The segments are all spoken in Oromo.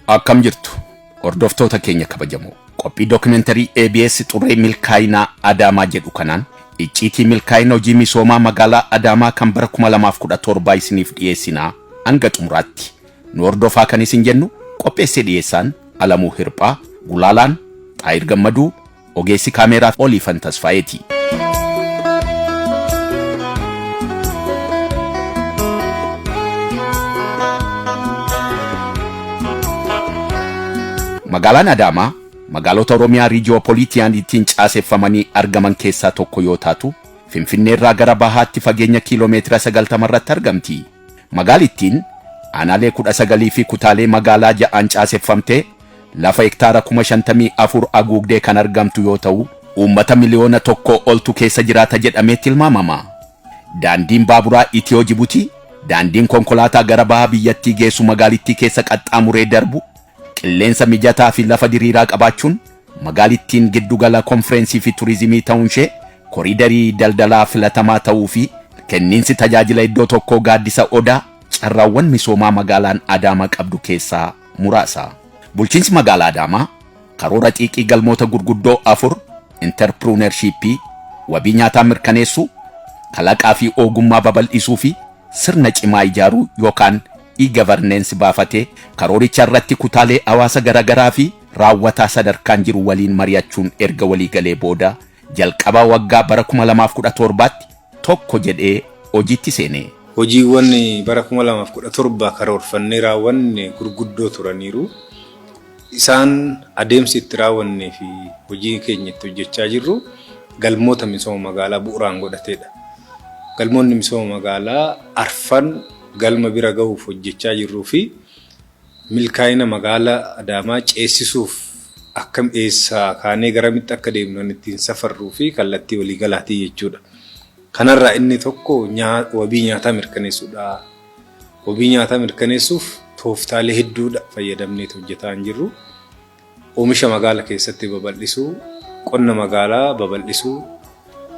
Akkam jirtu hordoftoota keenya kabajamoo qophii dookimeentarii ABS xurree milkaa'inaa Adaamaa jedhu kanaan icciitii milkaa'ina hojii misoomaa magaalaa Adaamaa kan bara 2017 isiniif dhiyeessinaa hanga xumuraatti nu hordofaa kan isin jennu qopheessee dhiyeessaan Alamuu Hirphaa, Gulaalaan Xaayir Gammaduu, ogeessi kaameeraa Oliifan Tasfaayeeti. Magaalaan Adaamaa magaalota Oromiyaa riijiyoopoliitiyaaniitiin caaseffamanii argaman keessaa tokko yoo taatu, Finfinneerraa gara bahaatti fageenya kiiloomeetira 90 irratti argamti. Magaalittiin aanaalee 19 fi kutaalee magaalaa ja'aan caaseffamtee lafa hektaara 54,000 haguugdee kan argamtu yoo ta'u, uummata miliyoona tokkoo oltu keessa jiraata jedhamee tilmaamama. Daandiin baaburaa Itiyoo Jibutii, daandiin konkolaataa gara baha biyyattii geessu magaalittii keessa qaxxaamuree darbu, qilleensa mijataa fi lafa diriiraa qabaachuun magaalittiin giddugala konfireensii fi turizimii ta'uunshee koriidarii daldalaa filatamaa ta'uu fi kenniinsi tajaajila iddoo tokkoo gaaddisa Odaa carraawwan misoomaa magaalaan Adaamaa qabdu keessaa muraasa. Bulchiinsi magaalaa Adaamaa karoora xiiqii galmoota gurguddoo afur intarpiruunershiippii, wabii nyaataa mirkaneessuu, kalaqaa fi ogummaa babal'isuu fi sirna cimaa ijaaruu yookaan e-governance baafatee karooricha irratti kutaalee hawaasa garaagaraa fi raawwataa sadarkaan jiru waliin mari'achuun erga waliigalee booda jalqaba waggaa bara 2017tti tokko jedhee hojiitti seene. Hojiiwwan bara 2017 karoorfannee raawwanne gurguddoo turaniiru. Isaan adeemsi itti raawwannee fi hojii keenya itti hojjechaa jirru galmoota misooma magaalaa bu'uuraan godhateedha. Galmoonni misooma magaalaa arfan galma bira gahuuf hojjechaa jirruu fi milkaa'ina magaalaa Adaamaa ceesisuuf akkam eessaa kaanee garamitti akka deemnu ittiin safarruu fi kallattii waliigalaatii jechuudha. Kanarraa inni tokko wabii nyaataa mirkaneessuudha. Wabii nyaataa mirkaneessuuf tooftaalee hedduudha fayyadamneet hojjetaa hin jirru. Oomisha magaala keessatti babal'isuu, qonna magaalaa babal'isuu,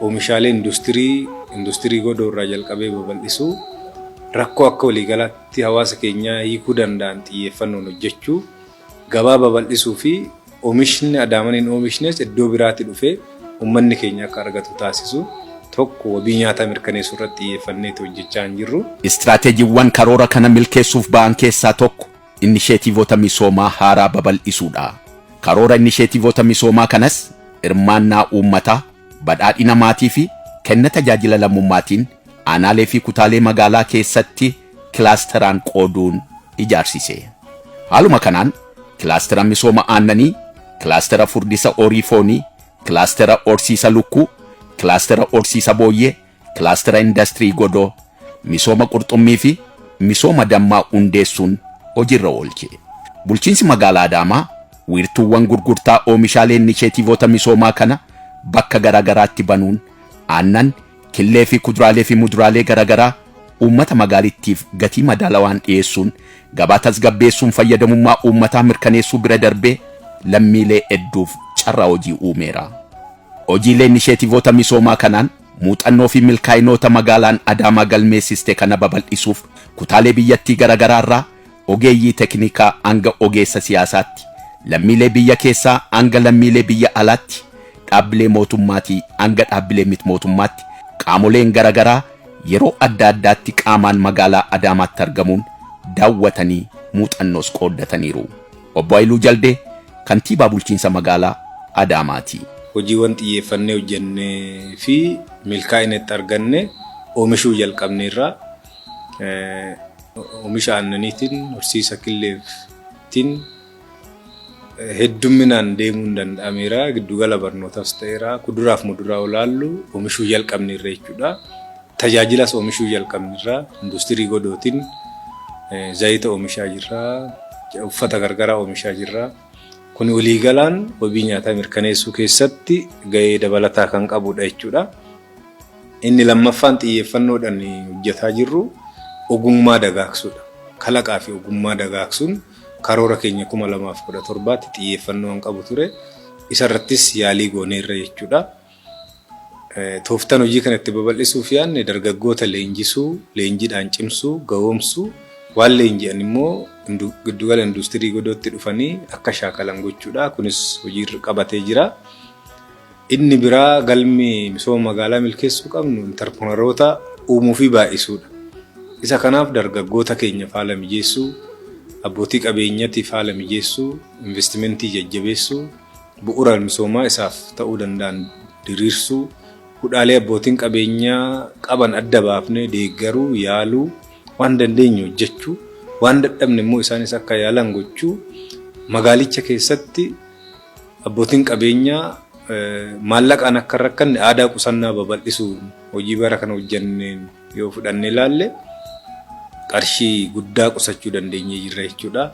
oomishaalee industirii, industirii godoo irraa jalqabee babal'isuu, rakkoo akka waliigalaatti hawaasa keenyaa hiikuu danda'an xiyyeeffannoon hojjechuu, gabaa babal'isuu fi oomishni Adaamaan hin oomishnes iddoo biraatti dhufee uummanni keenya akka argatu taasisu tokko wabii nyaataa mirkaneessuu irratti xiyyeeffanneeti hojjechaa hin jirru. Istiraateejiiwwan karoora kana milkeessuuf ba'an keessaa tokko inisheetiivota misoomaa haaraa babal'isuudha. Karoora inisheetiivota misoomaa kanas hirmaannaa uummataa, badhaadhina maatii fi kenna tajaajila lammummaatiin aanaalee fi kutaalee magaalaa keessatti kilaasteraan qooduun ijaarsise. Haaluma kanaan kilaastera misooma aannanii, kilaastera furdisa horii foonii, kilaastera horsiisa lukkuu, kilaastera horsiisa booyyee, kilaastera indastirii godoo, misooma qurxummii fi misooma dammaa hundeessuun hojiirra oolche. Bulchiinsi magaalaa Adaamaa wiirtuuwwan gurgurtaa oomishaalee inisheetiivota misoomaa kana bakka garaagaraatti banuun aannan, killee fi kuduraalee fi muduraalee garaagaraa uummata magaalittiif gatii madaalawaan dhiyeessuun gabaa tasgabbeessuun fayyadamummaa uummataa mirkaneessuu bira darbee lammiilee hedduuf carraa hojii uumeera. Hojiilee inisheetiivota misoomaa kanaan muuxannoo fi milkaa'inoota magaalaan Adaamaa galmeessiste kana babal'isuuf kutaalee biyyattii garaagaraa irraa ogeeyyii teknikaa hanga ogeessa siyaasaatti, lammiilee biyya keessaa hanga lammiilee biyya alaatti, dhaabbilee mootummaatii hanga dhaabbilee mit-mootummaatti qaamoleen garaagaraa yeroo adda addaatti qaamaan magaalaa Adaamaatti argamuun daawwatanii muuxannoos qooddataniiru. Obbo Haayiluu Jaldee kantiibaa bulchiinsa magaalaa Adaamaati. Hojiiwwan xiyyeeffannee hojjennee fi milkaa'ina itti arganne oomishuu jalqabneerra. Oomisha aannaniitiin, horsiisa killeetiin heddumminaan deemuun danda'ameera. Giddugala barnootaas ta'eera. Kuduraaf muduraa olaallu oomishuu jalqabneerra jechuudha. Tajaajilas oomishuu jalqabneerra. Industirii godootiin zayita oomishaa jirra. Uffata gargaraa oomishaa jirra. Kun waliigalaan wabii nyaataa mirkaneessuu keessatti gahee dabalataa kan qabudha jechuudha. Inni lammaffaan xiyyeeffannoodhaan hojjetaa jirru ogummaa dagaagsuudha. Kalaqaa fi ogummaa dagaagsuun karoora keenya 2017tti xiyyeeffannoo kan qabu ture. Isarrattis yaalii gooneerra jechuudha. Tooftaan hojii kana itti babal'isuuf yaadne dargaggoota leenjisuu, leenjiidhaan cimsuu, gahoomsuu, Waan leenji'an immoo giddugala industirii godootti dhufanii akka shaakalan gochuudha. Kunis hojiirra qabatee jira. Inni biraa galmi misooma magaalaa milkeessuu qabnu intarpirinaroota uumuu fi baay'isuudha. Isa kanaaf dargaggoota keenyaaf haala mijeessuu, abbootii qabeenyatiif haala mijeessuu, investimentii jajjabeessuu, bu'uura misoomaa isaaf ta'uu danda'an diriirsuu, hudhaalee abbootiin qabeenyaa qaban adda baafnee deeggaruu, yaaluu, waan dandeenyu hojjechuu, waan dadhabne immoo isaanis akka yaalan gochuu, magaalicha keessatti abbootiin qabeenyaa maallaqaan akka hin rakkanne aadaa qusannaa babal'isuu hojii bara kana hojjenneen yoo fudhannee ilaalle qarshii guddaa qusachuu dandeenyee jirra jechuudha.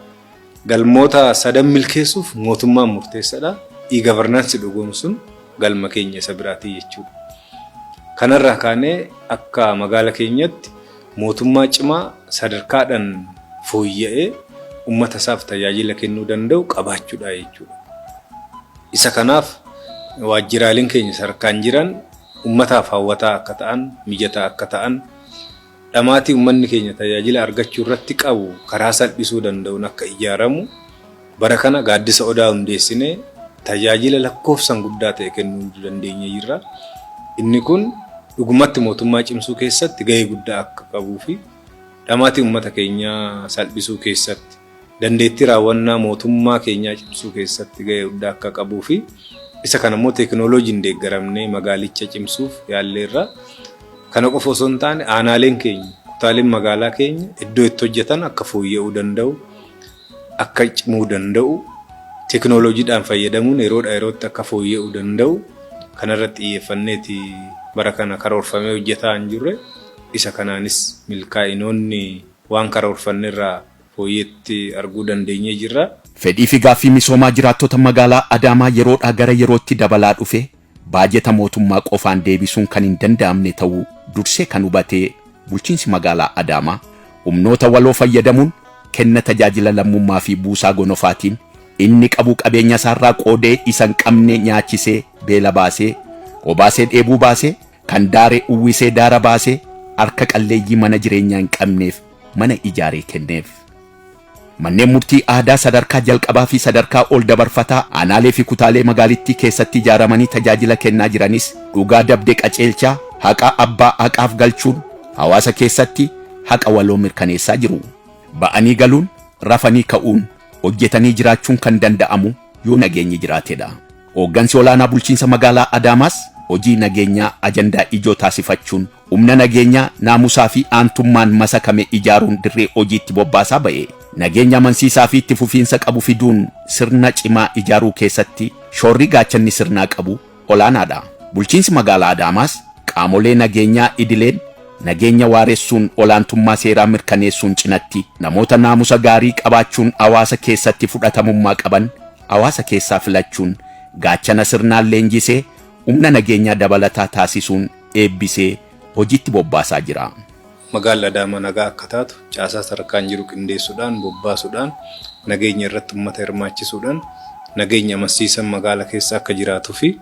Galmoota sadan milkeessuuf mootummaan murteessaadha. E-governance dhugoomsuun galma keenya isa biraatii jechuudha. Kanarraa kaanee akka magaala keenyatti mootummaa cimaa sadarkaadhaan fooyya'ee uummata isaaf tajaajila kennuu danda'u qabaachuudha jechuudha. Isa kanaaf waajjiraaleen keenya sadarkaan jiran uummataaf hawwataa akka ta'an, mijataa akka ta'an, dhamaatii uummanni keenya tajaajila argachuu irratti qabu karaa salphisuu danda'uun akka ijaaramu bara kana gaaddisa odaa hundeessinee tajaajila lakkoofsaan guddaa ta'e kennuu dandeenye jirra. Inni kun dhugumatti mootummaa cimsuu keessatti gahee guddaa akka qabuu fi dhamaatii uummata keenyaa salphisuu keessatti dandeettii raawwannaa mootummaa keenyaa cimsuu keessatti gahee guddaa akka qabuu fi isa kana immoo teekinooloojiin deeggaramnee magaalicha cimsuuf yaalleerra. Kana qofa osoo hin taane aanaaleen keenya kutaaleen magaalaa keenya iddoo itti hojjetan akka fooyya'uu danda'u, akka cimuu danda'u, teekinooloojiidhaan fayyadamuun yeroodhaa yerootti akka fooyya'uu danda'u kanarratti xiyyeeffanneeti bara kana karoorfamee hojjetaa hin jirre. Isa kanaanis milkaa'inoonni waan karoorfannerraa fooyyeetti arguu dandeenyee jirra. Fedhii fi gaaffii misoomaa jiraattota magaalaa Adaamaa yeroodhaa gara yerootti dabalaa dhufe baajeta mootummaa qofaan deebisuun kan hin danda'amne ta'uu dursee kan hubatee bulchiinsi magaalaa Adaamaa humnoota waloo fayyadamuun kenna tajaajila lammummaa fi buusaa gonofaatiin inni qabu qabeenya isaarraa qoodee isa hin qabne nyaachisee beela baasee obaasee dheebuu baasee kan daare uwwisee daara baasee harka qalleeyyii mana jireenyaa hin qabneef mana ijaaree kenneef. Manneen murtii aadaa sadarkaa jalqabaa fi sadarkaa ol dabarfataa aanaalee fi kutaalee magaalittii keessatti ijaaramanii tajaajila kennaa jiranis dhugaa dabde qaceelchaa haqa abbaa haqaaf galchuun hawaasa keessatti haqa waloo mirkaneessaa jiru. Ba'anii galuun, rafanii ka'uun, hojjetanii jiraachuun kan danda'amu yoo nageenyi jiraatedha. Hooggansi olaanaa bulchiinsa magaalaa Adaamaas hojii nageenyaa ajandaa ijoo taasifachuun humna nageenyaa naamusaa fi aantummaan masakame ijaaruun dirree hojiitti bobbaasaa ba'e. Nageenya amansiisaa fi itti fufiinsa qabu fiduun sirna cimaa ijaaruu keessatti shoorri gaachanni sirnaa qabu olaanaadha. Bulchiinsi magaalaa Adaamaas qaamolee nageenyaa idileen nageenya waaressuun olaantummaa seeraa mirkaneessuun cinatti namoota naamusa gaarii qabaachuun hawaasa keessatti fudhatamummaa qaban hawaasa keessaa filachuun gaachana sirnaan leenjisee humna nageenyaa dabalataa taasisuun eebbisee hojiitti bobbaasaa jira. Magaalli Adaamaa nagaa akka taatu caasaa sadarkaan jiru qindeessuudhaan bobbaasuudhaan nageenya irratti uummata hirmaachisuudhaan nageenya amansiisan magaala keessa akka jiraatuu fi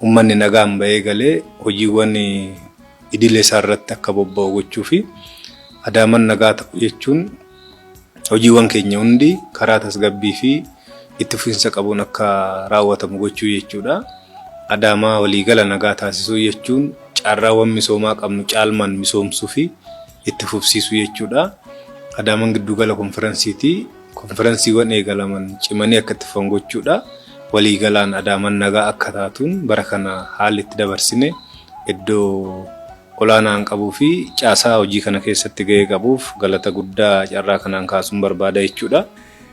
uummanni nagaan bahee galee hojiiwwan idilee isaa irratti akka bobba'u gochuu fi Adaamaan nagaa ta'u jechuun hojiiwwan keenya hundi karaa tasgabbii fi itti fufiinsa qabuun akka raawwatamu gochuu jechuudha. Adaamaa waliigala nagaa taasisuu jechuun carraawwan misoomaa qabnu caalmaan misoomsuu fi itti fufsiisuu jechuudha. Adaamaan giddugala konferensiiti. Konferensiiwwan eegalaman cimanii akka itti fufan gochuudha. Waliigalaan Adaamaan nagaa akka taatuun bara kana haalli itti dabarsine iddoo olaanaan qabuu fi caasaa hojii kana keessatti gahee qabuuf galata guddaa carraa kanaan kaasuun barbaada jechuudha.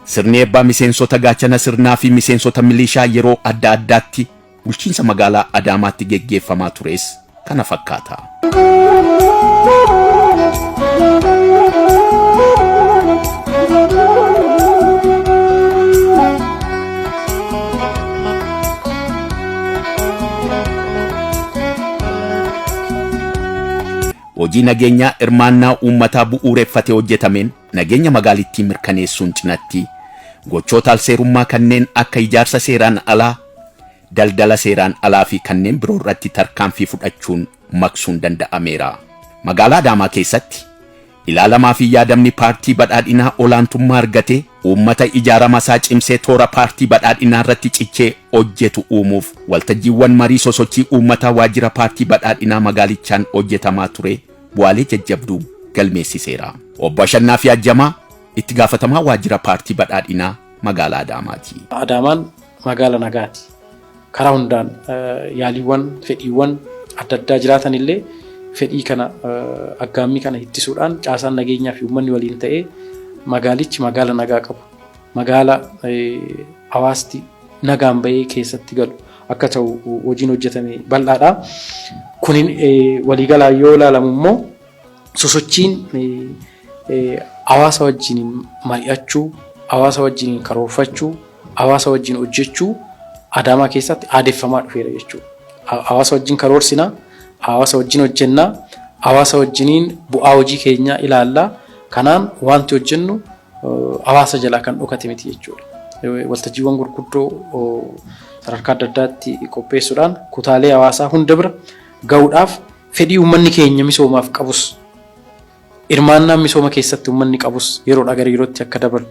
Sirni eebbaa miseensota gaachana sirnaa fi miseensota milishaa yeroo adda addaatti bulchiinsa magaalaa Adaamaatti geggeeffamaa tures kana fakkaata. Hojii nageenyaa hirmaannaa uummataa bu'uureffatee hojjetameen nageenya magaalittii mirkaneessuun cinatti gochoota alseerummaa kanneen akka ijaarsa seeraan alaa, daldala seeraan alaa fi kanneen biroo irratti tarkaanfii fudhachuun maqsuun danda'ameera. Magaalaa Adaamaa keessatti Ilaalamaa fi yaadamni Paartii Badhaadhinaa olaantummaa argatee uummata ijaarama isaa cimsee toora Paartii Badhaadhinaa irratti cichee hojjetu uumuuf waltajjiiwwan marii sosochii uummataa waajjira Paartii Badhaadhinaa magaalichaan hojjetamaa ture bu'aalee jajjabduu galmeessiseera. Obbo Ashannaafi Ajjamaa itti gaafatamaa waajjira Paartii Badhaadhinaa magaalaa Adaamaati. Adaamaan magaala nagaati. Karaa hundaan yaaliiwwan, fedhiiwwan adda addaa jiraatan illee fedhii kana aggaammii kana ittisuudhaan caasaan nageenyaa fi uummanni waliin ta'ee magaalichi magaala nagaa qabu, magaala hawaasti nagaan bahee keessatti galu akka ta'u hojiin hojjetame bal'aadha. Kun waliigalaan yoo ilaalamu immoo sosochiin hawaasa wajjin mari'achuu, hawaasa wajjin karoorfachuu, hawaasa wajjin hojjechuu Adaamaa keessatti aadeffamaa dhufeera jechuudha. Hawaasa wajjin karoorsinaa, hawaasa wajjin hojjennaa, hawaasa wajjiniin bu'aa hojii keenyaa ilaallaa. Kanaan wanti hojjennu hawaasa jalaa kan dhokate miti jechuudha. Waltajjiiwwan gurguddoo sadarkaa adda addaatti qopheessuudhaan kutaalee hawaasaa hunda bira gahuudhaaf fedhii uummanni keenya misoomaaf qabus hirmaannaan misooma keessatti uummanni qabus yeroodhaa gara yerootti akka dabalu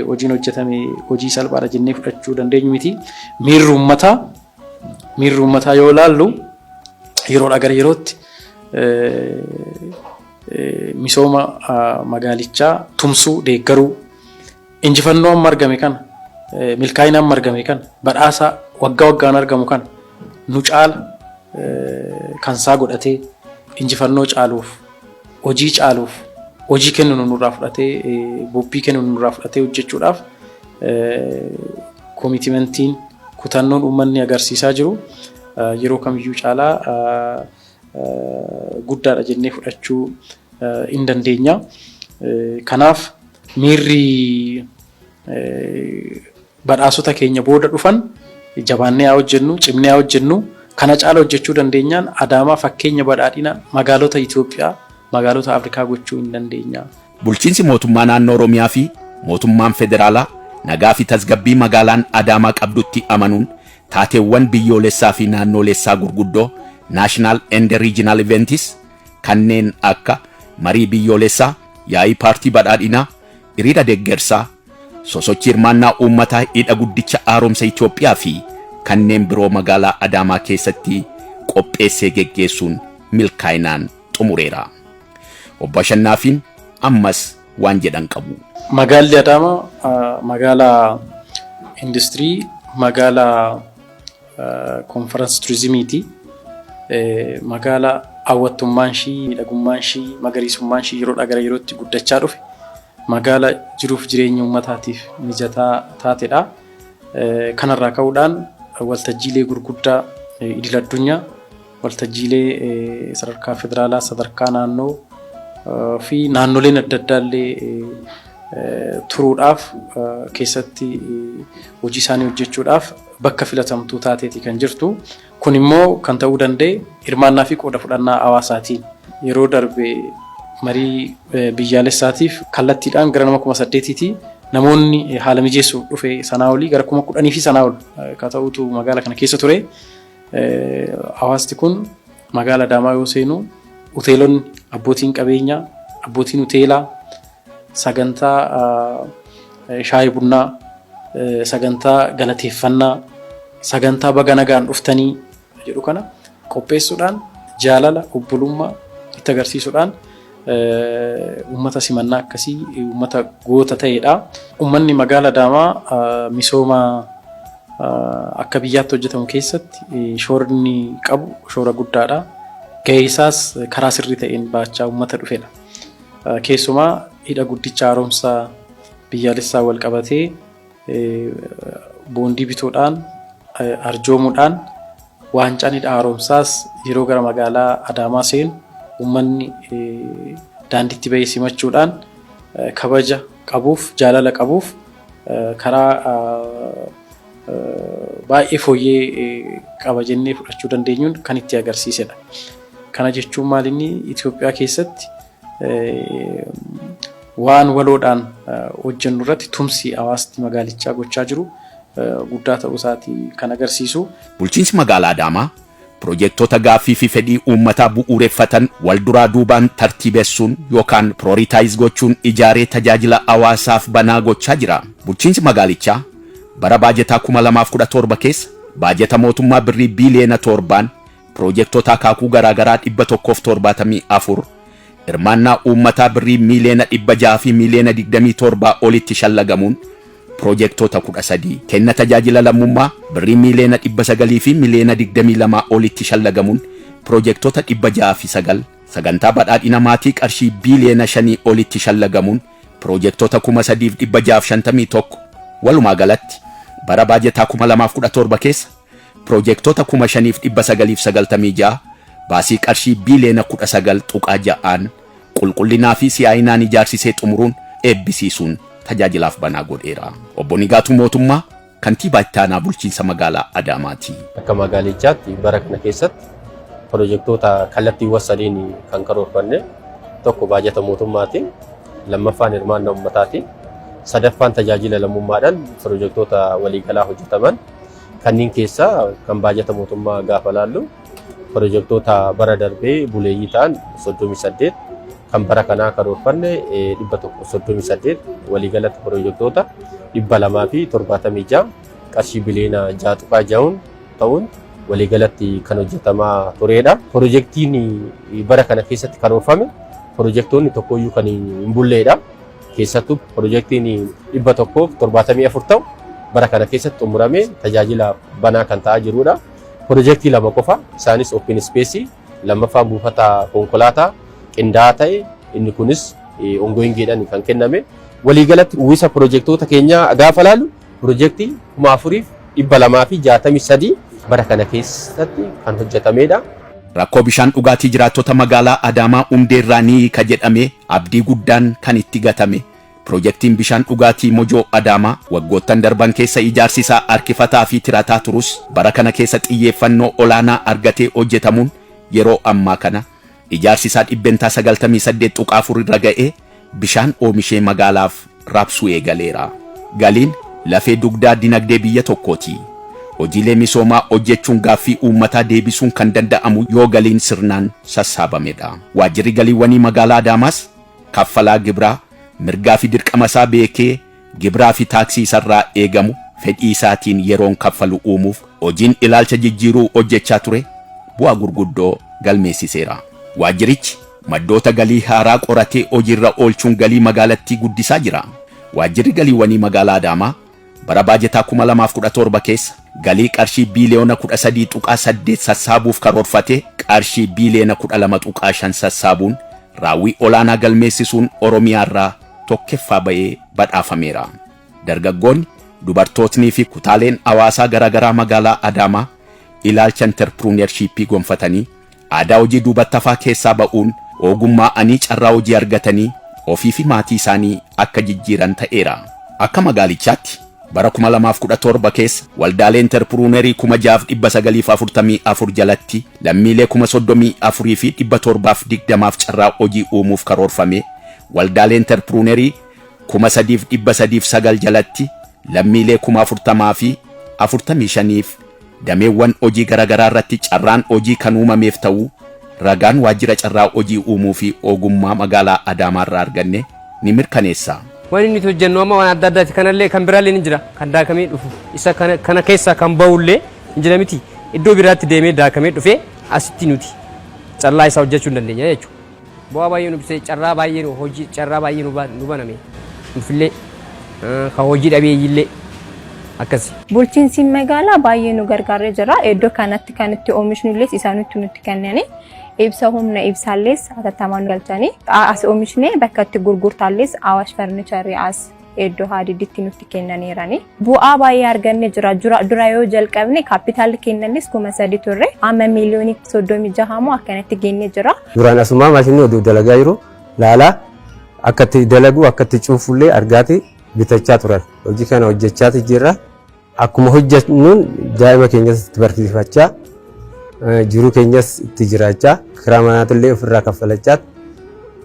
hojiin hojjetame hojii salphaadha jennee fudhachuu dandeenyu miti. Miirri uummataa yoo ilaallu yeroodhaa gara yerootti misooma magaalichaa tumsuu, deeggaruu, injifannoo amma argame kana, milkaa'ina amma argame kana, badhaasa waggaa waggaan argamu kana nu caala kansaa godhatee injifannoo caaluuf, hojii caaluuf, hojii kennu nurraa fudhatee, bobbii kennu nurraa fudhatee hojjechuudhaaf commitmentiin, kutannoon uummanni agarsiisaa jiru yeroo kamiyyuu caalaa guddaadha jennee fudhachuu hin dandeenya. Kanaaf miirri badhaasota keenya booda dhufan jabaannee haa hojjennu, cimnee haa hojjennu, kana caala hojjechuu dandeenyaan Adaamaa fakkeenya badhaadhina magaalota Itoophiyaa, magaalota Afrikaa gochuu hin dandeenya. Bulchiinsi mootummaa naannoo Oromiyaa fi mootummaan federaalaa nagaa fi tasgabbii magaalaan Adaamaa qabdutti amanuun taateewwan biyyoolessaa fi naannoolessaa gurguddoo, national and regional events, kanneen akka marii biyyoolessaa, yaa'ii Paartii Badhaadhinaa, hiriira deeggarsaa, sosochii hirmaannaa uummataa hidha guddicha haaromsa Itoophiyaa fi kanneen biroo magaalaa Adaamaa keessatti qopheessee geggeessuun milkaa'inaan xumureera. Obbo Ashannaafiin ammas waan jedhan qabu. Magaalli Adaamaa magaalaa industirii, magaalaa konferansii turizimiiti. Magaalaa hawwattummaan ishii, miidhagummaan ishii, magariisummaan ishii yeroodhaa gara yerootti guddachaa dhufe. Magaala jiruuf jireenya uummataatiif mijataa taatedha. Kanarraa ka'uudhaan waltajjiilee gurguddaa idil addunyaa, waltajjiilee sadarkaa federaalaa, sadarkaa naannoo fi naannoleen adda addaa illee turuudhaaf, keessatti hojii isaanii hojjechuudhaaf bakka filatamtuu taateeti kan jirtu. Kun immoo kan ta'uu danda'e hirmaannaa fi qooda fudhannaa hawaasaatiin. Yeroo darbe marii biyyaalessaatiif kallattiidhaan gara nama 8,000ti namoonni haala mijeessuuf dhufe, sanaa olii gara 10,000 fi sanaa ol ka ta'utu magaala kana keessa ture. Hawaasti kun magaala Adaamaa yoo seenu hoteelonni, abbootiin qabeenyaa, abbootiin hoteelaa sagantaa shaayii bunnaa, sagantaa galateeffannaa, sagantaa baga nagaan dhuftanii jedhu kana qopheessuudhaan jaalala obbolummaa itti agarsiisuudhaan uummata simannaa akkasii uummata goota ta'edha. Uummanni magaala Adaamaa misooma akka biyyaatti hojjetamu keessatti shoorni qabu shoora guddaadha. Gahee isaas karaa sirrii ta'een baachaa uummata dhufedha. Keessumaa hidha guddicha haaromsaa biyyaalessaa wal qabatee boondii bituudhaan, arjoomuudhaan, waancaan hidha haaromsaas yeroo gara magaalaa Adaamaa seenu uummanni daandiitti bahee simachuudhaan kabaja qabuuf, jaalala qabuuf karaa baay'ee fooyyee qaba jennee fudhachuu dandeenyuun kan itti agarsiisedha. Kana jechuun maal inni Itoophiyaa keessatti waan waloodhaan hojjennu irratti tumsi hawaasni magaalichaa gochaa jiru guddaa ta'uu isaatii kan agarsiisu. Bulchiinsi magaalaa Adaamaa Pirojektoota gaaffii fi fedhii uummataa bu'uureffatan wal duraa duubaan tartiibessuun yookaan prioritize gochuun ijaaree tajaajila hawaasaaf banaa gochaa jira. Bulchiinsi magaalichaa bara baajataa 2017 keessa baajata mootummaa birrii biiliyoona 7n pirojektoota akaakuu garaagaraa 174 hirmaannaa uummataa birrii miiliyoona 600 fi miiliyoona 27 olitti shallagamuun pirojektoota 13, kenna tajaajila lammummaa birrii miiliyoona 900 fi miiliyoona 22 olitti shallagamuun pirojektoota 609, sagantaa badhaadhina maatii qarshii biiliyoona 5 olitti shallagamuun pirojektoota 3651, walumaa galatti bara baajataa 2017 keessa pirojektoota 5996 baasii qarshii biiliyoona 19.6n qulqullinaa fi si'aayinaan ijaarsisee xumuruun eebbisiisuun tajaajilaaf banaa godheera. Obbo Nigaatuu Mootummaa kantiibaa itti aanaa bulchiinsa magaalaa Adaamaati. Akka magaalichaatti bara kana keessatti pirojektoota kallattiiwwan sadiin kan karoorfanne, tokko baajata mootummaatiin, lammaffaan hirmaannaa uummataatiin, sadaffaan tajaajila lammummaadhaan pirojektoota waliigalaa hojjetaman. Kanneen keessaa kan baajata mootummaa gaafa laallu, pirojektoota bara darbee buleeyyii ta'an 38, kan bara kanaa karoorfanne 138, waliigalatti pirojektoota 276 qarshii biliyoona 6.6 ta'uun waliigalatti kan hojjetamaa turedha. Pirojektiin bara kana keessatti karoorfame pirojektoonni tokkoyyuu kan hin bulleedha. Keessattuu pirojektiin 174 ta'u bara kana keessatti xumuramee tajaajila banaa kan ta'aa jirudha. Pirojektii lama qofa, isaanis open space, lammaffaan buufata konkolaataa qindaa'aa ta'e, inni kunis ongoingiidhaan kan kenname. Waliigalatti uwwisa pirojektoota keenyaa gaafa laallu, pirojektii 4263 bara kana keessatti kan hojjetamedha. Rakkoo bishaan dhugaatii jiraattota magaalaa Adaamaa hundeerraa ni hiika jedhamee abdii guddaan kan itti gatame pirojektiin bishaan dhugaatii Mojoo Adaamaa waggoottan darban keessa ijaarsi isaa harkifataa fi tirataa turus, bara kana keessa xiyyeeffannoo olaanaa argatee hojjetamuun yeroo ammaa kana ijaarsi isaa 98.4% irra ga'ee bishaan oomishee magaalaaf raabsuu eegaleera. Galiin lafee dugdaa dinagdee biyya tokkooti. Hojiilee misoomaa hojjechuun gaaffii uummataa deebisuun kan danda'amu yoo galiin sirnaan sassaabamedha. Waajjirri galiiwwanii magaalaa Adaamaas kaffalaa gibiraa mirgaa fi dirqama isaa beekee gibiraa fi taaksii isarraa eegamu fedhii isaatiin yeroon kaffalu uumuuf hojiin ilaalcha jijjiiruu hojjechaa ture bu'aa gurguddoo galmeessiseera. Waajjirichi maddoota galii haaraa qoratee hojiirra oolchuun galii magaalattii guddisaa jira. Waajjirri galiiwwanii magaalaa Adaamaa bara baajataa 2017 keessa galii qarshii biiliyoona 13.8 sassaabuuf karoorfate qarshii biiliyoona 12.5 sassaabuun raawwii olaanaa galmeessisuun Oromiyaarraa tokkoffaa ba'ee badhaafameera. Dargaggoonni, dubartootnii fi kutaaleen hawaasaa garaagaraa magaalaa Adaamaa ilaalcha entrepreneurshipii gonfatanii aadaa hojii duubatti hafaa keessaa ba'uun ogummaa anii carraa hojii argatanii ofii fi maatii isaanii akka jijjiiran ta'eera. Akka magaalichaatti bara 2017 keessa waldaalee entrepreneurii 6944 jalatti lammiilee 34,720 carraa hojii uumuuf karoorfame, waldaalee entrepreneurii 3309 jalatti lammiilee 40,045f dameewwan hojii garaagaraa irratti carraan hojii kan uumameef ta'uu ragaan waajjira carraa hojii uumuu fi ogummaa magaalaa Adaamaa irraa arganne ni mirkaneessa. Wanni nuti hojjennu amma waan adda addaati. Kanallee kan biraallee ni jira. Kan daakamee dhufu. Isa kana keessaa kan bahullee hin jira miti. Iddoo biraatti deemee daakamee dhufee asitti nuti callaa isaa hojjechuu hin dandeenya jechuudha. Bu'aa baay'ee nu ibsee, carraa baay'ee nu hojii, carraa baay'ee nu baname. Nufillee kan hojii dhabeeyyiillee akkasi. Bulchiinsi magaalaa baay'ee nu gargaaree jira. Iddoo kanatti kan itti oomishnu illee isaanitti nutti kennani. Ibsa humna ibsaallees hatattamaan galchanii as oomishnee bakka itti gurgurtaallees Awaash Farnicharii as iddoo hadiiditti nutti kennaniirani. Bu'aa baay'ee arganne jira. Dura yoo jalqabne kaapitaalli kennanis 3000 turre. Amma miiliyoonii 36 moo akkanatti gennee jira. Duraan asumaa maashinii oduu dalagaa jiru laalaa, akka itti dalagu, akka itti cuufullee argaati bitachaa turan. Hojii kana hojjechaati jirra. Akkuma hojjennuun daa'ima keenyas itti barsiifachaa, jiruu keenyas itti jiraachaa, kiraa manaatillee ofirraa kaffalachaa,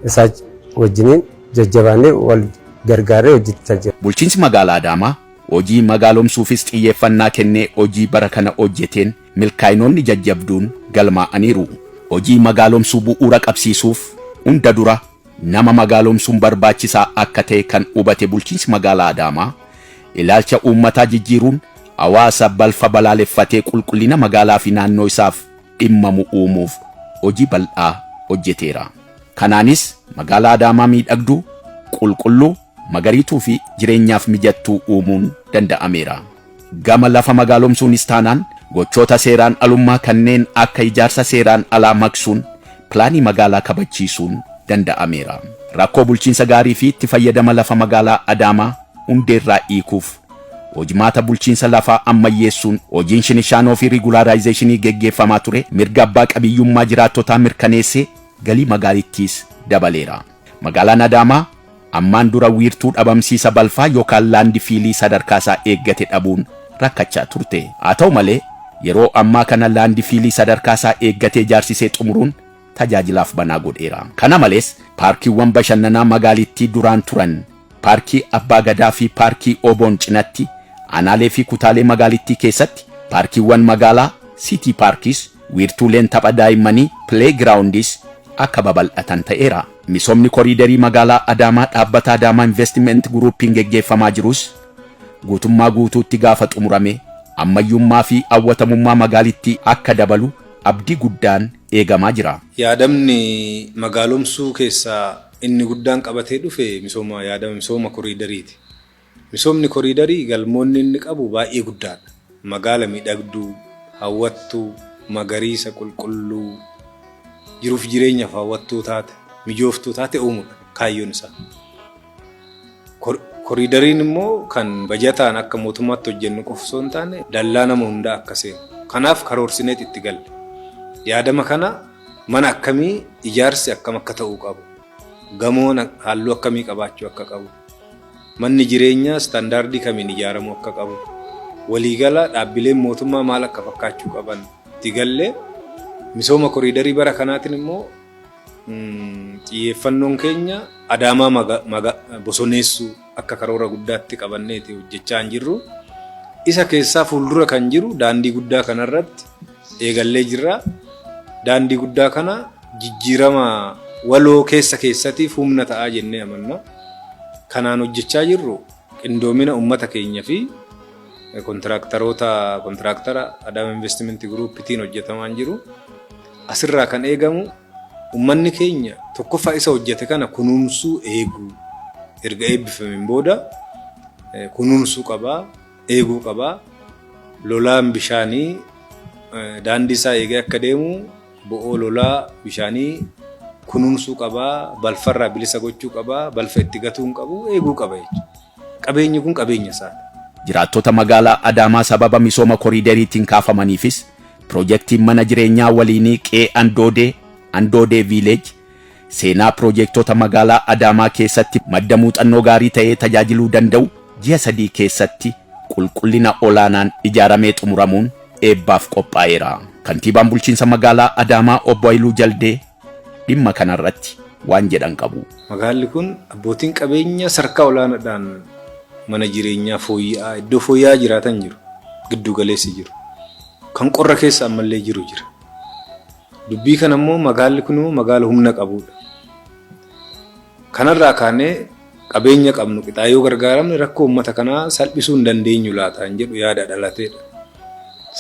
isaa wajjiniin jajjabaannee wal gargaarree hojjechaa jira. Bulchiinsi magaalaa Adaamaa hojii magaalomsuufis xiyyeeffannaa kennee hojii bara kana hojjeteen milkaa'inoonni jajjabduun galmaa'aniiru. Hojii magaalomsuu bu'uura qabsiisuuf hunda dura nama magaalomsuun barbaachisaa akka ta'e kan hubate bulchiinsi magaalaa Adaamaa ilaalcha uummataa jijjiiruun hawaasa balfa balaaleffatee qulqullina magaalaa fi naannoo isaaf dhimmamu uumuuf hojii bal'aa hojjeteera. Kanaanis magaalaa Adaamaa miidhagduu, qulqulluu, magariituu fi jireenyaaf mijattuu uumuun danda'ameera. Gama lafa magaalomsuunis taanaan gochoota seeraan alummaa kanneen akka ijaarsa seeraan alaa maqsuun pilaanii magaalaa kabachiisuun danda'ameera. Rakkoo bulchiinsa gaarii fi itti fayyadama lafa magaalaa Adaamaa hundeerraa hiikuuf hojimaata bulchiinsa lafaa ammayyeessuun hojiin shinishaanoo fi rigulaaraayizeeshinii geggeeffamaa ture mirga abbaa qabiyyummaa jiraattotaa mirkaneessee galii magaalittiis dabaleera. Magaalaan Adaamaa ammaan dura wiirtuu dhabamsiisa balfaa yookaan laandfiilii sadarkaa isaa eeggate dhabuun rakkachaa turte. Haa ta'u malee yeroo ammaa kana laandfiilii sadarkaa isaa eeggatee ijaarsisee xumuruun tajaajilaaf banaa godheera. Kana malees paarkiiwwan bashannanaa magaalittii duraan turan paarkii Abbaa Gadaa fi paarkii Oboon cinatti aanaalee fi kutaalee magaalittii keessatti paarkiiwwan magaalaa city parks, wiirtuuleen tapha daa'immanii playgrounds akka babal'atan ta'eera. Misoomni koriidarii magaalaa Adaamaa dhaabbata Adaamaa Investment Groupiin geggeeffamaa jirus guutummaa guutuutti gaafa xumurame ammayyummaa fi hawwatamummaa magaalittii akka dabalu abdii guddaan eegamaa jira. Yaadamni magaalomsuu keessaa inni guddaan qabatee dhufe misooma yaadama misooma koriidariiti. Misoomni koriidarii galmoonni inni qabu baay'ee guddaadha. Magaala miidhagduu, hawwattuu, magariisa qulqulluu, jiruuf jireenyaaf hawwattuu taate, mijooftuu taate uumuudha kaayyoon isaa. Koriidariin immoo kan bajataan akka mootummaatti hojjennu qofa osoo hin taane dallaa nama hundaa akka seenu. Kanaaf karoorsineet itti galle. Yaadama kana mana akkamii ijaarsi akkam akka ta'uu qabu, gamoon halluu akkamii qabaachuu akka qabu, manni jireenyaa istaandaardii kamiin ijaaramuu akka qabu, waliigala dhaabbileen mootummaa maal akka fakkaachuu qaban itti gallee misooma koriidarii bara kanaatiin immoo xiyyeeffannoon keenya Adaamaa bosoneessuu akka karoora guddaatti qabanneeti hojjechaa hin jirru. Isa keessaa fuuldura kan jiru daandii guddaa kanarratti eegallee jirra. Daandii guddaa kana jijjiirama waloo keessa keessatiif humna ta'aa jennee amanna. Kanaan hojjechaa jirru qindoomina uummata keenya fi kontiraaktaroota kontiraaktara Adaama Investment Groupitiin hojjetamaa jiru. Asirraa kan eegamu uummanni keenya tokkoffaa isa hojjete kana kunuunsuu eeguu erga eebbifameen booda kunuunsuu qabaa, eeguu qabaa. Lolaan bishaanii daandii isaa eegee akka deemu bo'oo lolaa bishaanii kunuunsuu qabaa, balfarraa bilisa gochuu qabaa, balfa itti gatuu hin qabu, eeguu qaba jechuudha. Qabeenyi kun qabeenya isaati. Jiraattota magaalaa Adaamaa sababa misooma koriidariitiin kaafamaniifis piroojeektiin mana jireenyaa waliinii Qe'ee Andoodee, Andoodee Village, seenaa piroojeektota magaalaa Adaamaa keessatti madda muuxannoo gaarii ta'ee tajaajiluu danda'u ji'a 3 keessatti qulqullina olaanaan ijaaramee xumuramuun eebbaaf qophaa'eera. Kantiibaan bulchiinsa magaalaa Adaamaa Obbo Hayiluu Jaldee dhimma kanarratti waan jedhan qabu. Magaalli kun abbootiin qabeenya sadarkaa olaanaadhaan mana jireenyaa fooyya'aa iddoo fooyya'aa jiraatan jiru. Giddu galeessi jiru. Kan qorra keessa ammallee jiru jira. Dubbii kana immoo magaalli kun immoo magaala humna qabudha. Kanarraa kaanee qabeenya qabnu qixaa yoo gargaaramne rakkoo uummata kanaa salphisuu hin dandeenyu laata hin jedhu yaada dhalateedha.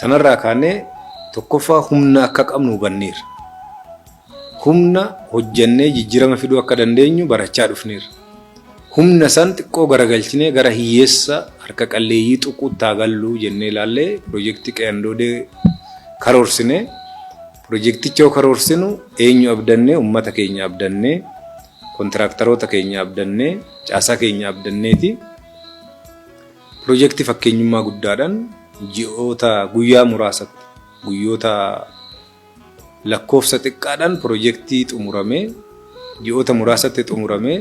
Sanarraa kaanee tokkoffaa humna akka qabnu hubanneerra. Humna hojjannee jijjiirama fiduu akka dandeenyu barachaa dhufneerra. Humna san xiqqoo garagalchinee gara hiyyeessa harka qalleeyyii xuquutti haa galluu jennee ilaallee piroojeektii Qe'ee Andoodee karoorsinee piroojeekticha yoo karoorsinu eenyu abdannee uummata keenya abdannee kontiraaktaroota keenya abdannee caasaa keenya abdanneeti piroojeektii fakkeenyummaa guddaadhaan ji'oota guyyaa muraasatti guyyoota lakkoofsa xiqqaadhaan piroojeektii xumuramee ji'oota muraasatti xumuramee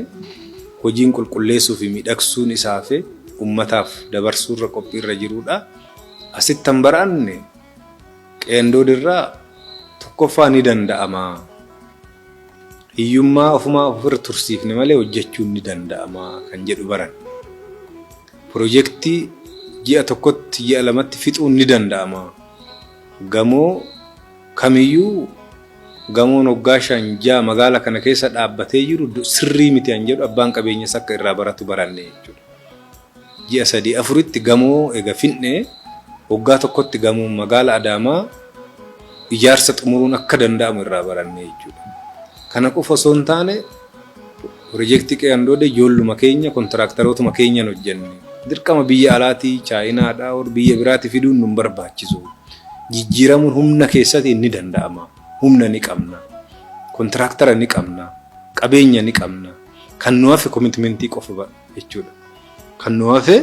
hojiin qulqulleessuu fi miidhagsuun isaa hafe uummataaf dabarsuurra qophiirra jirudha. Asitti kan baranne Qe'ee Andoodirraa tokkoffaa ni danda'ama. Hiyyummaa ofumaa ofirra tursiifne malee hojjechuun ni danda'ama kan jedhu baran. Piroojeektii ji'a tokkotti ji'a lamatti fixuun ni danda'ama. Gamoo kamiyyuu gamoon waggaa 5 6 magaala kana keessa dhaabbatee jiru sirrii miti an jedhu abbaan qabeenyas akka irraa baratu baranne jechuudha. Ji'a 3 4tti gamoo ega finne waggaa tokkotti gamoon magaala Adaamaa ijaarsa xumuruun akka danda'amu irraa baranne jechuudha. Kana qofa osoo hin taane Pirojektii Qe'ee Andoodee ijoolluma keenya kontiraaktarootuma keenyan hojjenne. Dirqama biyya alaatii, Chaayinaadhaa or biyya biraatii fiduun nun barbaachisu. Jijjiiramuun humna keessatiin ni danda'ama. Humna ni qabna. Kontiraaktara ni qabna. Qabeenya ni qabna. Kan nu hafe komitmentii qofa jechuudha. Kan nu hafe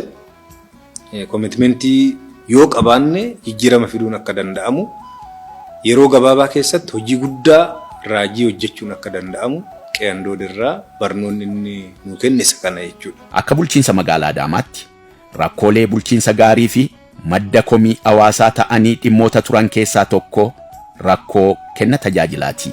komitmentii yoo qabaanne jijjiirama fiduun akka danda'amu, yeroo gabaabaa keessatti hojii guddaa raajii hojjechuun akka danda'amu Qe'ee Andoodee irraa barnoonni inni nuu kenne isa kana jechuudha. Akka bulchiinsa magaalaa Adaamaatti rakkoolee bulchiinsa gaarii fi madda komii hawaasaa ta'anii dhimmoota turan keessaa tokko rakkoo kenna tajaajilaati.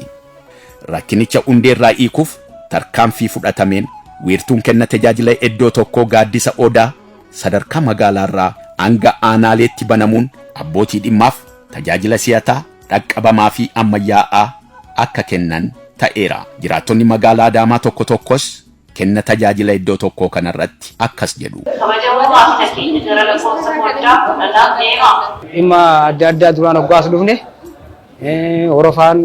Rakkinicha hundeerraa hiikuuf tarkaanfii fudhatameen wiirtuun kenna tajaajila iddoo tokkoo gaaddisa Odaa sadarkaa magaalaarraa hanga aanaaleetti banamuun abbootii dhimmaaf tajaajila si'ataa, dhaqqabamaa fi ammayyaa'aa akka kennan ta'eera. Jiraattonni magaalaa Adaamaa tokko tokkos kenna tajaajila iddoo tokkoo kanarratti akkas jedhu. Kabajamoo maamila keenya gara lakkoofsa foddaa 12 deemaa. Dhimma adda addaa duraan hoggaa as dhufne horofaan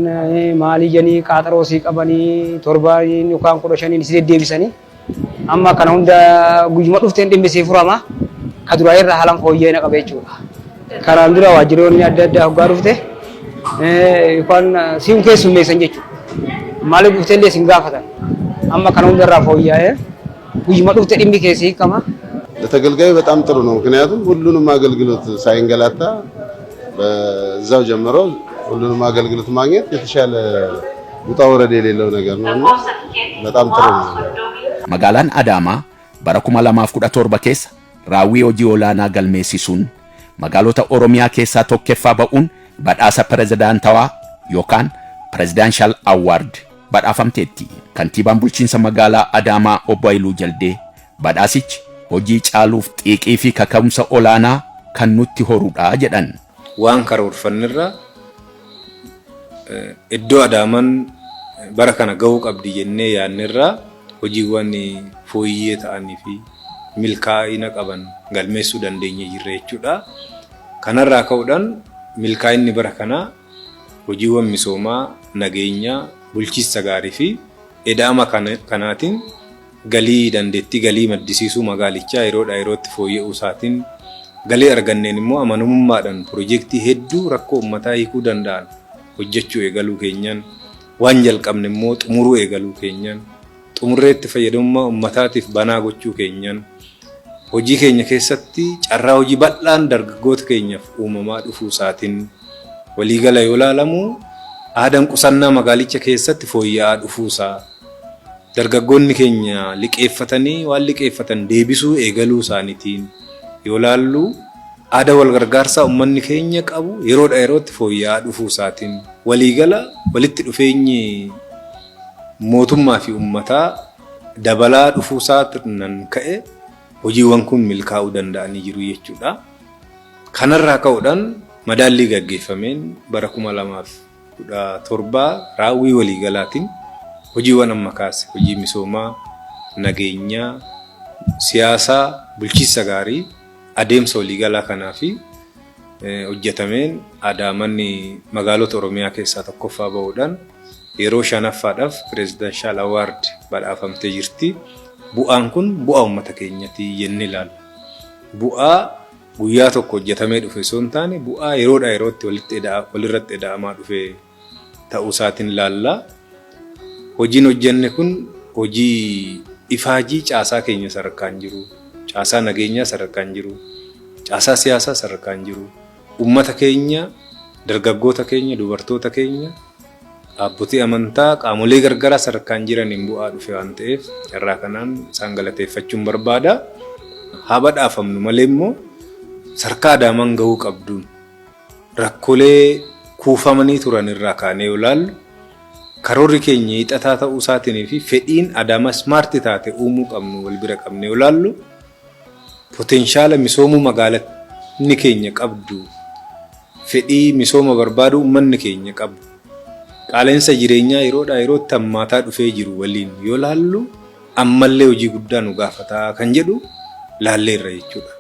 maalii jedhanii qaaxaroo sii qabanii torbaan yookaan 15n si deddeebisanii amma kana hunda guyyuma dhufteen dhimmi sii furama ka duraa irra haalaan fooyya'ina qaba jechuudha. Kanaan dura waajjiroonni adda addaa hoggaa dhufte yookaan siin keessummeessan jechuudha. Maaliif dhuftee illee sin gaafatan. Amma kana hunda irraa fooyya'ee guyyuma dhufte dhimmi kee sii hiikama. ለተገልጋዩ በጣም ጥሩ ነው። ምክንያቱም ሁሉንም አገልግሎት ሳይንገላታ በዛው ጀምሮ ሁሉንም አገልግሎት ማግኘት የተሻለ ውጣ ውረድ የሌለው ነገር ነው እና Lakkoofsa tikeettii በጣም ጥሩ duwwaa ነው። 30 Magaalaan Adaamaa bara 2017 keessa raawwii hojii olaanaa galmeessisuun magaalota Oromiyaa keessaa tokkoffaa ba'uun badhaasa pirezidaantawaa yookaan Presidential Award badhaafamteetti. Kantiibaan bulchiinsa magaalaa Adaamaa Obbo Hayiluu Jaldee badhaasichi hojii caaluuf xiiqii fi kaka'umsa olaanaa kan nutti horudha jedhan. Waan karoorfannerra iddoo Adaamaan bara kana gahuu qabdi jennee yaadnerraa hojiiwwan fooyyee ta'anii fi milkaa'ina qaban galmeessuu dandeenye jirra jechuudha. Kanarraa ka'uudhaan milkaa'inni bara kanaa hojiiwwan misoomaa, nageenyaa, bulchiinsa gaarii fi eda'ama kanaatiin galii dandeettii galii maddisiisuu magaalichaa yeroodhaa yerootti fooyya'uu isaatiin galii arganneen immoo amanamummaadhaan piroojeektii hedduu rakkoo uummataa hiikuu danda'an hojjechuu eegaluu keenyaan waan jalqabne immoo xumuruu eegaluu keenyaan xumurree itti fayyadamummaa uummataatiif banaa gochuu keenyaan hojii keenya keessatti carraa hojii bal'aan dargaggoota keenyaaf uumamaa dhufuu isaatiin waliigala yoo ilaalamu aadaan qusannaa magaalicha keessatti fooyya'aa dhufuusaa dargaggoonni keenya liqeeffatanii waan liqeeffatan deebisuu eegaluu isaaniitiin yoo laallu aadaa wal gargaarsaa uummanni keenya qabu yeroodha yerootti fooyya'aa dhufuu isaatiin waliigala walitti dhufeenyi mootummaa fi uummataa dabalaa dhufuu isaatiin ka'e hojiiwwan kun milkaa'uu danda'anii jiru jechuudha. Kanarraa ka'uudhaan madaallii gaggeeffameen bara 2017 raawwii waliigalaatiin hojiiwwan amma kaase hojii misoomaa, nageenyaa, siyaasaa, bulchiinsa gaarii adeemsa waliigalaa kanaa fi hojjetameen Adaamaan magaalota Oromiyaa keessaa tokkoffaa bahuudhaan yeroo shanaffaadhaaf Presidential Award badhaafamtee jirti. Bu'aan kun bu'aa uummata keenyati jennee ilaalla. Bu'aa guyyaa tokko hojjetamee dhufe osoo hin taane bu'aa yeroodhaa yerootti walirratti eda'amaa dhufe ta'uu isaatiin ilaalla. Hojiin hojjenne kun hojii ifaajii caasaa keenya sadarkaan jiru, caasaa nageenyaa sadarkaan jiru, caasaa siyaasaa sadarkaan jiru, uummata keenya, dargaggoota keenya, dubartoota keenya, dhaabbotii amantaa, qaamolee gargaraa sadarkaan jiraniin bu'aa dhufe waan ta'eef carraa kanaan isaan galateeffachuun barbaada. Haa badhaafamnu malee immoo sadarkaa Adaamaan gahuu qabduun rakkoolee kuufamanii turan irraa kaanee yoo ilaallu karoorri keenya hiixataa ta'uu isaatiin fi fedhiin Adaamaa smart taate uumuu qabnu wal bira qabnee yoo ilaallu potenshaala misoomuu magaalatni keenya qabdu Fedhii misooma barbaaduu uummanni keenya qabu qaala'insa jireenyaa yeroodhaa yerootti hammaataa dhufee jiru waliin yoo laallu ammallee hojii guddaa nu gaafataa kan jedhu laalleerra jechuudha.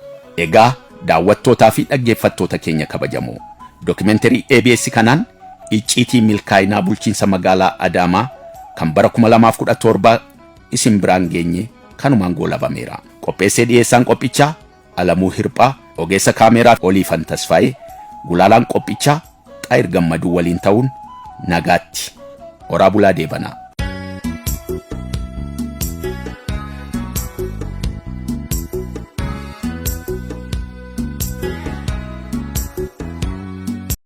Egaa daawwattootaa fi dhaggeeffattoota keenya kabajamoo, dookimenterii ABS kanaan icciitii milkaa'inaa bulchiinsa magaalaa Adaamaa kan bara 2017 isin biraan geenye kanumaan goolabameera. Qopheessee dhiyeessaan qophichaa Alamuu Hirphaa, ogeessa kaameeraa Oliifan Tasfaayee, gulaalaan qophichaa Xaayir Gammaduu waliin ta'uun nagaatti. Horaa bulaa deebanaa.